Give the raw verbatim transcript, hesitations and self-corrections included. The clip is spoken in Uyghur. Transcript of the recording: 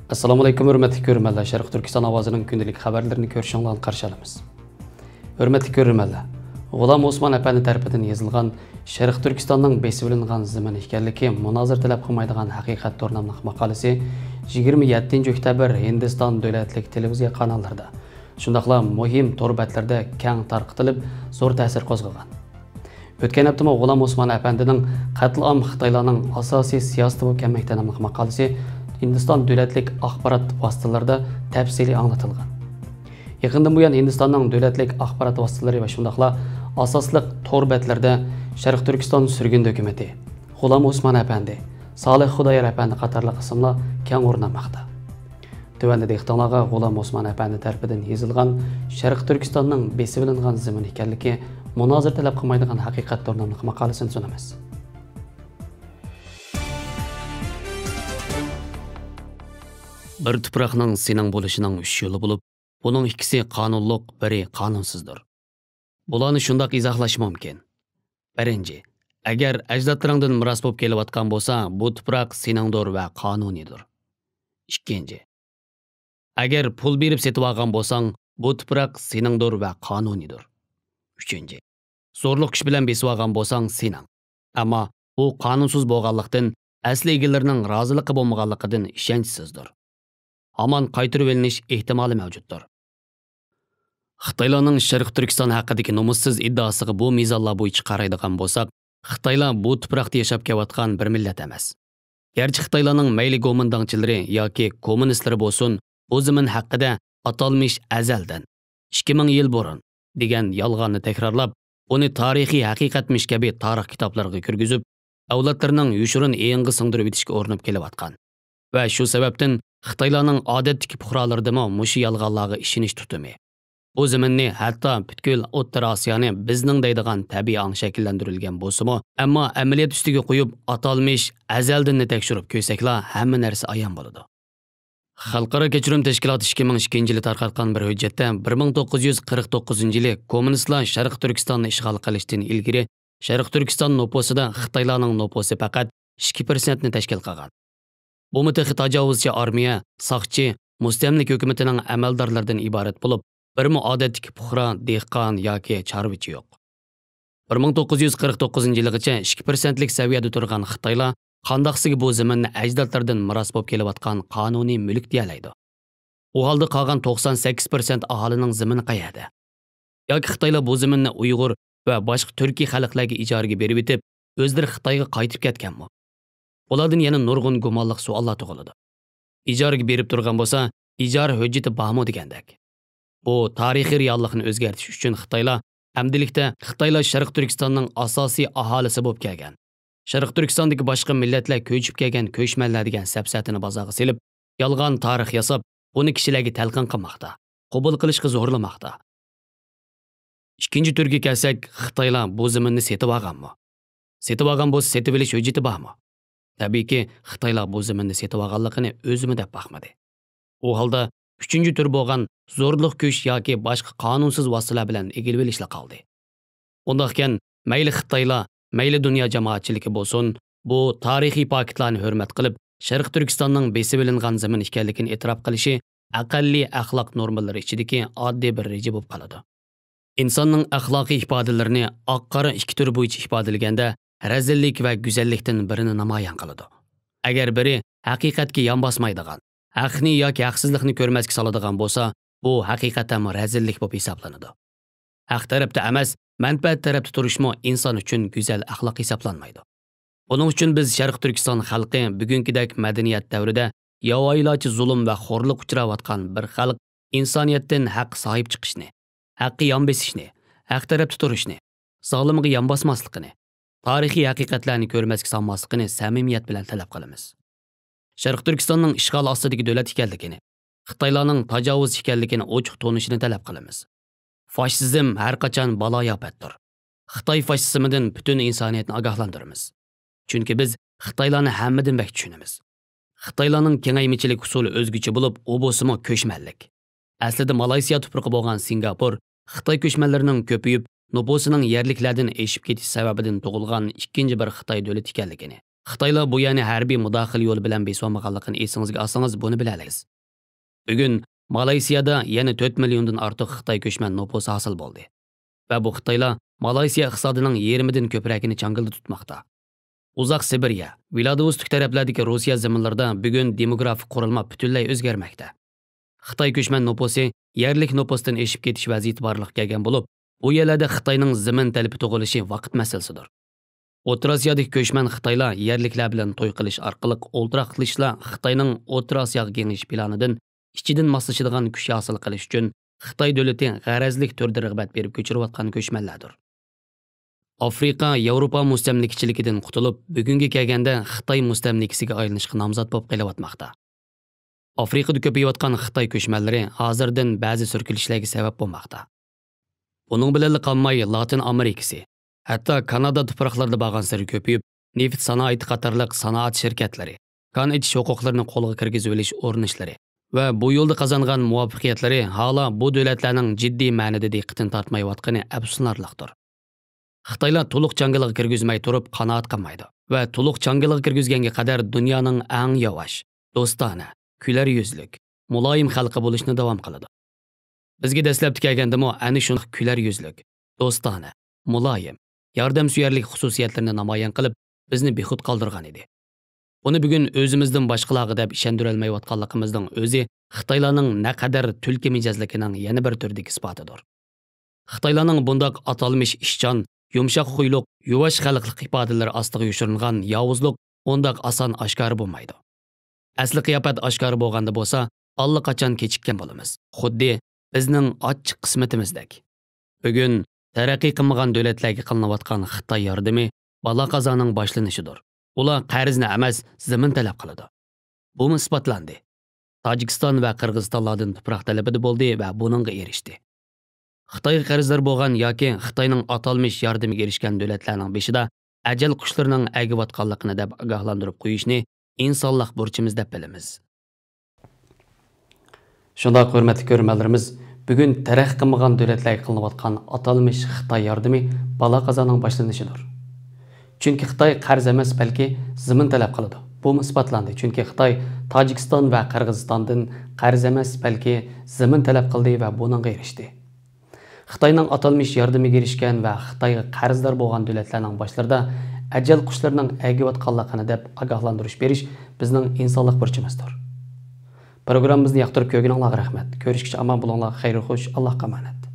ئەسسالامۇئەلەيكۇم، ھۆرمەتلىك كۆرۈرمەنلەر. شەرقىي تۈركىستان ئاۋازىنىڭ كۈندىلىك خەۋەرلىرىنى كۆرۈشۈڭلارنى قارشى ئالىمىز. ھۆرمەتلىك كۆرۈرمەنلەر، غۇلام ئوسمان ئەپەندى تەرىپىدىن يېزىلغان شەرقىي تۈركىستاننىڭ بېسىۋېلىنغان زېمىن ئىكەنلىكى مۇنازىرە تەلەپ قىلمايدىغان ھەقىقەت تور ناملىق ماقالىسى يىگىرمە يەتتىنچى ئۆكتەبىر ھىندىستان دۆلەتلىك تېلېۋىزىيە قاناللىرىدا، شۇنداقلا مۇھىم تور بەتلەردە كەڭ تارقىتىلىپ، زور تەسىر قوزغىغان. ئۆتكەن ھەپتىمۇ غۇلام ئوسمان ئەپەندىنىڭ «قەتلىئام خىتايلارنىڭ ئاساسىي سىياسىتى بولۇپ كەلمەكتە» ناملىق ماقالىسى ھىندىستان دۆلەتلىك ئاخبارات ۋاسىتىلىرىدا تەپسىلىي ئاڭلىتىلغان. يېقىندىن بۇيان ھىندىستاننىڭ دۆلەتلىك ئاخبارات ۋاسىتىلىرى ۋە شۇنداقلا ئاساسلىق تور بەتلىرىدە شەرقىي تۈركىستان سۈرگۈن ھۆكۈمىتى، غۇلام ئوسمان ئەپەندى، سالىھ خۇدايار ئەپەندى قاتارلىق ئىسىملار كەڭ ئورۇن ئالماقتا. تۆۋەندە دىققىتىڭلارغا غۇلام ئوسمان ئەپەندى تەرىپىدىن يېزىلغان شەرقىي تۈركىستاننىڭ بېسىۋېلىنغان زېمىن ئىكەنلىكى مۇنازىرە تەلەپ قىلمايدىغان ھەقىقەت تور ناملىق ماقالىسىنى سۇنىمىز. بىر تۇپراقنىڭ سېنىڭ بولۇشىنىڭ ئۈچ يولى بولۇپ، بۇنىڭ ئىككىسى قانۇنلۇق، بىرى قانۇنسىزدۇر. بۇلارنى شۇنداق ئىزاھلاش مۇمكىن. بىرىنچى، ئەگەر ئەجدادلىرىڭدىن مىراس بولۇپ كېلىۋاتقان بولسا، بۇ تۇپراق سېنىڭدۇر ۋە قانۇنىيدۇر. ئىككىنچى، ئەگەر پۇل بېرىپ سېتىۋالغان بولساڭ، بۇ تۇپراق سېنىڭدۇر ۋە قانۇنىيدۇر. ئۈچىنچى، زورلۇق كۈچ بىلەن بېسىۋالغان بولساڭ، سېنىڭ. ئەمما بۇ قانۇنسىز بولغانلىقتىن، ئەسلى ئىگىلىرىنىڭ رازىلىقى بولمىغانلىقىدىن ئىشەنچسىزدۇر. ھامان قايتۇرۇۋېلىنىش ئېھتىمالى مەۋجۇتتۇر. خىتايلارنىڭ شەرقىي تۈركىستان ھەققىدىكى نومۇسسىز ئىددىئاسىغا بۇ مىزانلار بويىچە قارايدىغان بولساق، خىتايلار بۇ تۇپراقتا ياشاپ كېلىۋاتقان بىر مىللەت ئەمەس. گەرچە خىتايلارنىڭ مەيلى گومىنداڭچىلىرى ياكى كوممۇنىستلىرى بولسۇن، بۇ زېمىن ھەققىدە ئاتالمىش «ئەزەلدىن»، «ئىككى مىڭ يىل بۇرۇن» دېگەن يالغاننى تەكرارلاپ، ئۇنى تارىخىي ھەقىقەتمىش كەبى تارىخ كىتابلىرىغا كىرگۈزۈپ، ئەۋلادلىرىنىڭ يوشۇرۇن ئېڭىغا سىڭدۈرۈۋېتىشكە ئۇرۇنۇپ كېلىۋاتقان ۋە شۇ سەۋەبتىن خىتايلارنىڭ ئادەتتىكى پۇقرالىرىدىمۇ مۇشۇ يالغانلارغا ئىشىنىش تۇتۇمى، بۇ زېمىننى، ھەتتا پۈتكۈل ئوتتۇرا ئاسىيانى بىزنىڭ دەيدىغان تەبىئىي ئاڭ شەكىللەندۈرۈلگەن بولسىمۇ، ئەمما ئەمەلىيەت ئۈستىگە قويۇپ، ئاتالمىش «ئەزەلدىن»نى تەكشۈرۈپ كۆرسەكلا، ھەممە نەرسە ئايان بولىدۇ. خەلقئارا كەچۈرۈم تەشكىلاتى ئىككى مىڭ ئىككىنچى يىلى تارقاتقان بىر ھۆججەتتە، بىر مىڭ توققۇز يۈز قىرىق توققۇزىنچى يىلى كوممۇنىستلار شەرقىي تۈركىستاننى ئىشغال قىلىشتىن ئىلگىرى، شەرقىي تۈركىستان نوپۇسىدا خىتايلارنىڭ نوپۇسى پەقەت ئىككى پىرسەنتنى تەشكىل قىلغان. بۇمۇ تېخى تاجاۋۇزچى ئارمىيە، ساقچى، مۇستەملىكە ھۆكۈمىتىنىڭ ئەمەلدارلىرىدىن ئىبارەت بولۇپ، بىرمۇ ئادەتتىكى پۇقرا، دېھقان ياكى چارۋىچى يوق. بىر مىڭ توققۇز يۈز قىرىق توققۇزىنچى يىلىغىچە ئىككى پىرسەنتلىك سەۋىيەدە تۇرغان خىتايلار قانداقسىگە بۇ زېمىننى ئەجدادلىرىدىن مىراس بولۇپ كېلىۋاتقان قانۇنىي مۈلۈك دېيەلەيدۇ؟ ئۇ ھالدا قالغان توقسان سەككىز پىرسەنت ئاھالىنىڭ زېمىنى قەيەردە؟ ياكى خىتايلار بۇ زېمىننى ئۇيغۇر ۋە باشقا تۈركىي خەلقلەرگە ئىجارىگە بېرىۋېتىپ، ئۆزلىرى خىتايغا قايتىپ كەتكەنمۇ؟ بۇلاردىن يەنە نۇرغۇن گۇمانلىق سوئاللار تۇغۇلىدۇ. ئىجارىگە بېرىپ تۇرغان بولسا، ئىجارە ھۆججىتى بارمۇ دېگەندەك. بۇ تارىخىي رېئاللىقنى ئۆزگەرتىش ئۈچۈن خىتايلار ئەمدىلىكتە خىتايلار شەرقىي تۈركىستاننىڭ ئاساسىي ئاھالىسى بولۇپ كەلگەن، شەرقىي تۈركىستاندىكى باشقا مىللەتلەر كۆچۈپ كەلگەن كۆچمەنلەر دېگەن سەپسەتىنى بازارغا سېلىپ، يالغان تارىخ ياساپ، بۇنى كىشىلەرگە تەلقىن قىلماقتا، قوبۇل قىلىشقا زورلىماقتا. ئىككىنچى تۈرگە كەلسەك، خىتايلار بۇ زېمىننى سېتىۋالغانمۇ؟ سېتىۋالغان بولسا، سېتىۋېلىش ھۆججىتى بارمۇ؟ تەبىئىيكى، خىتايلار بۇ زېمىننى سېتىۋالغانلىقىنى ئۆزىمۇ دەپ باقمىدى. ئۇ ھالدا ئۈچىنچى تۈر بولغان زورلۇق كۈچ ياكى باشقا قانۇنسىز ۋاسىتىلەر بىلەن ئىگىلىۋېلىشلا قالدى. ئۇنداقكەن، مەيلى خىتايلار، مەيلى دۇنيا جامائەتچىلىكى بولسۇن، بۇ تارىخىي پاكىتلارنى ھۆرمەت قىلىپ، شەرقىي تۈركىستاننىڭ بېسىۋېلىنغان زېمىن ئىكەنلىكىنى ئېتىراپ قىلىشى ئەقەللىي ئەخلاق نورمىلىرى ئىچىدىكى ئاددىي بىر رېجە بولۇپ قالىدۇ. ئىنساننىڭ ئەخلاقىي ئىپادىلىرىنى ئاق-قارا ئىككى تۈر بويىچە ئىپادىلىگەندە، رەزىللىك ۋە گۈزەللىكتىن بىرىنى نامايان قىلىدۇ. ئەگەر بىرى ھەقىقەتكە يان باسمايدىغان، ھەقنى ياكى ھەقسىزلىقنى كۆرمەسكە سالىدىغان بولسا، بۇ ھەقىقەتەنمۇ رەزىللىك بولۇپ ھېسابلىنىدۇ. ھەق تەرەپتە ئەمەس، مەنپەئەت تەرەپتە تۇرۇشمۇ ئىنسان ئۈچۈن گۈزەل ئەخلاق ھېسابلانمايدۇ. بۇنىڭ ئۈچۈن بىز شەرقىي تۈركىستان خەلقى بۈگۈنكىدەك مەدەنىيەت دەۋرىدە ياۋايىلارچە زۇلۇم ۋە خورلۇققا ئۇچراۋاتقان بىر خەلق ئىنسانىيەتتىن ھەققە ساھىب چىقىشنى، ھەققە يان بېسىشنى، ھەق تەرەپتە تۇرۇشنى، زالىمغا يان باسماسلىقىنى، تارىخىي ھەقىقەتلەرنى كۆرمەسكە سالماسلىقىنى سەمىمىيەت بىلەن تەلەپ قىلىمىز. شەرقىي تۈركىستاننىڭ ئىشغال ئاستىدىكى دۆلەت ئىكەنلىكىنى، خىتايلارنىڭ تاجاۋۇزچى ئىكەنلىكىنى ئوچۇق تونۇشىنى تەلەپ قىلىمىز. فاشىزم ھەر قاچان بالايىئاپەتتۇر. خىتاي فاشىزمىدىن پۈتۈن ئىنسانىيەتنى ئاگاھلاندۇرىمىز. چۈنكى بىز خىتايلارنى ھەممىدىن بەك چۈشىنىمىز. خىتايلارنىڭ كېڭەيمىچىلىك ئۇسۇلى ئۆزگىچە بولۇپ، ئۇ بولسىمۇ كۆچمەنلىك. ئەسلىدە مالايسىيا تۇپرىقى بولغان سىنگاپور خىتاي كۆچمەنلىرىنىڭ كۆپىيىپ، نوپۇسىنىڭ يەرلىكلەردىن ئېشىپ كېتىش سەۋەبىدىن تۇغۇلغان ئىككىنچى بىر خىتاي دۆلىتى ئىكەنلىكىنى، خىتايلار بۇ يەرنى ھەربىي مۇداخىلە يولى بىلەن بېسىۋالمىغانلىقىنى ئېسىڭىزگە ئالسىڭىز، بۇنى بىلەلەيسىز. بۈگۈن مالايسىيادا يەنە تۆت مىليوندىن ئارتۇق خىتاي كۆچمەن نوپۇسى ھاسىل بولدى. ۋە بۇ خىتايلار مالايسىيا ئىقتىسادىنىڭ يېرىمىدىن كۆپرەكىنى چاڭگىلدا تۇتماقتا. ئۇزاق سىبىرىيە، ۋلادىۋوستوك تەرەپلەردىكى روسىيە زېمىنلىرىدا بۈگۈن دېموگرافىك قۇرۇلما پۈتۈنلەي ئۆزگەرمەكتە. خىتاي كۆچمەن نوپۇسى يەرلىك نوپۇستىن ئېشىپ كېتىش ۋەزىيىتى بارلىققا كەلگەن بولۇپ، بۇ يەرلەردە خىتاينىڭ زېمىن تەلىپى تۇغۇلۇشى ۋاقىت مەسىلىسىدۇر. ئوتتۇرا ئاسىيادىكى كۆچمەن خىتايلار يەرلىكلەر بىلەن توي قىلىش ئارقىلىق ئولتۇراق قىلىشلا خىتاينىڭ ئوتتۇرا ئاسىياغا كېڭىيىش پىلانىدىن ئىچىدىن ماسلىشىدىغان كۈچ ھاسىل قىلىش ئۈچۈن خىتاي دۆلىتى غەرەزلىك تۈردە رىغبەت بېرىپ كۆچۈرۈۋاتقان كۆچمەنلەردۇر. ئافرىقا ياۋروپا مۇستەملىكىچىلىكىدىن قۇتۇلۇپ، بۈگۈنگە كەلگەندە خىتاي مۇستەملىكىسىگە ئايلىنىشقا نامزات بولۇپ قېلىۋاتماقتا. ئافرىقىدا كۆپىيىۋاتقان خىتاي كۆچمەنلىرى ھازىردىن بەزى سۈركىلىشلەرگە سەۋەب بولماقتا. بۇنىڭ بىلەنلا قالماي، لاتىن ئامېرىكىسى، ھەتتا كانادا تۇپراقلىرىدا بارغانسېرى كۆپىيىپ، نېفىت سانائىتى قاتارلىق سانائەت شىركەتلىرى، كان ئېچىش ھوقۇقلىرىنى قولغا كىرگۈزۈۋېلىش ئۇرۇنۇشلىرى ۋە بۇ يولدا قازانغان مۇۋەپپەقىيەتلىرى ھالا بۇ دۆلەتلەرنىڭ جىددىي مەنىدە دىققىتىنى تارتمايۋاتقىنى ئەپسۇسلىنارلىقتۇر. خىتايلار تولۇق چاڭگىلىغا كىرگۈزمەي تۇرۇپ قانائەت قىلمايدۇ ۋە تولۇق چاڭگىلىغا كىرگۈزگەنگە قەدەر دۇنيانىڭ ئەڭ ياۋاش، دوستانە، كۈلەر يۈزلۈك، مۇلايىم خەلقى بولۇشنى داۋام قىلىدۇ. بىزگە دەسلەپتە كەلگەندىمۇ ئەنە شۇنداق كۈلەر يۈزلۈك، دوستانە، مۇلايىم، ياردەمسۆيەرلىك خۇسۇسىيەتلىرىنى نامايان قىلىپ، بىزنى بىخۇد قالدۇرغان ئىدى. بۇنى بۈگۈن ئۆزىمىزدىن باشقىلارغا دەپ ئىشەندۈرەلمەيۋاتقانلىقىمىزنىڭ ئۆزى خىتايلارنىڭ نەقەدەر تۈلكە مىجەزلىكىنىڭ يەنە بىر تۈردىكى ئىسپاتىدۇر. خىتايلارنىڭ بۇنداق ئاتالمىش ئىشچان، يۇمشاق خۇيلۇق، يۇۋاش خەلقلىق ئىپادىلىرى ئاستىغا يوشۇرۇنغان ياۋۇزلۇق ئۇنداق ئاسان ئاشكارا بولمايدۇ. ئەسلى قىياپەت ئاشكارا بولغاندا بولسا، ئاللىقاچان كېچىككەن بولىمىز. خۇددى بىزنىڭ ئاچچىق قىسمىتىمىزدەك. بۈگۈن تەرەققىي قىلمىغان دۆلەتلەرگە قىلىنىۋاتقان خىتاي ياردىمى بالا-قازانىڭ باشلىنىشىدۇر. ئۇلار قەرزنى ئەمەس، زېمىن تەلەپ قىلىدۇ. بۇمۇ ئىسپاتلاندى. تاجىكىستان ۋە قىرغىزىستانلاردىن تۇپراق تەلىپىدە بولدى ۋە بۇنىڭغا ئېرىشتى. خىتايغا قەرزدار بولغان ياكى خىتاينىڭ ئاتالمىش ياردىمىگە ئېرىشكەن دۆلەتلەرنىڭ بېشىدا ئەجەل قۇشلىرىنىڭ ئەگىۋاتقانلىقىنى دەپ ئاگاھلاندۇرۇپ قويۇشنى ئىنسانلىق بۇرچىمىز دەپ بىلىمىز. شۇنداق، ھۆرمەتلىك كۆرۈرمەنلىرىمىز، بۈگۈن تەرەققىي قىلمىغان دۆلەتلەرگە قىلىنىۋاتقان ئاتالمىش خىتاي ياردىمى بالا-قازانىڭ باشلىنىشىدۇر. چۈنكى خىتاي قەرز ئەمەس، بەلكى زېمىن تەلەپ قىلىدۇ. بۇمۇ ئىسپاتلاندى، چۈنكى خىتاي تاجىكىستان ۋە قىرغىزىستاندىن قەرز ئەمەس، بەلكى زېمىن تەلەپ قىلدى ۋە بۇنىڭغا ئېرىشتى. خىتاينىڭ ئاتالمىش ياردىمىگە ئېرىشكەن ۋە خىتايغا قەرزدار بولغان دۆلەتلەرنىڭ باشلىرىدا ئەجەل قۇشلىرىنىڭ ئەگىۋاتقانلىقىنى دەپ ئاگاھلاندۇرۇش بېرىش بىزنىڭ ئىنسانلىق بۇرچىمىزدۇر. پروگراممىمىزنى ياقتۇرۇپ كۆرگىنىڭلارغا رەھمەت. كۆرۈشكىچە ئامان بولۇڭلار. خەير خوش. ئاللاھقا ئامانەت.